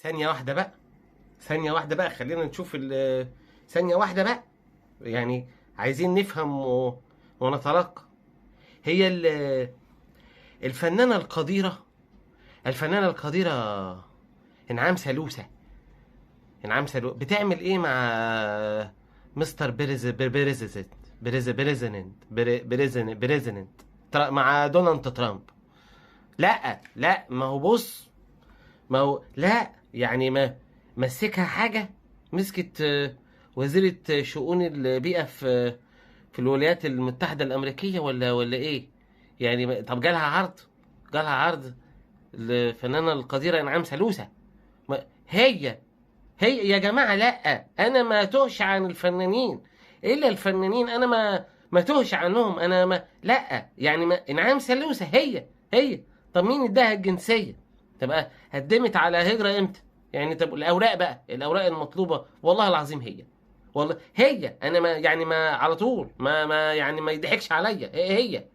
ثانية واحدة بقى، ثانية واحدة بقى، خلينا نشوف ثانية واحدة بقى، يعني عايزين نفهم ونتلقى. هي الفنانة القديرة، الفنانة القديرة انعام سالوسة، انعام سالوسة بتعمل ايه مع مستر بيريز، بيريزنت، بيريز، president، president، president، مع دونالد ترامب؟ لا لا، ما هو بص، ما هو لا، يعني ما مسكها حاجة، مسكت وزيرة شؤون البيئة في الولايات المتحدة الأمريكية ولا إيه؟ يعني طب جالها عرض، جالها عرض الفنانة القديرة إنعام سالوسة. ما هي يا جماعة، لا، أنا ما توهش عن الفنانين إلا الفنانين، أنا ما توهش عنهم، أنا ما، لا، يعني ما، إنعام سالوسة هي. طب مين اداها الجنسية؟ طب قدمت على هجرة إمتى؟ يعني طب الأوراق بقى، الأوراق المطلوبة، والله العظيم هي، والله هي، أنا ما، يعني ما على طول، ما، ما، يعني ما يضحكش عليا، هي.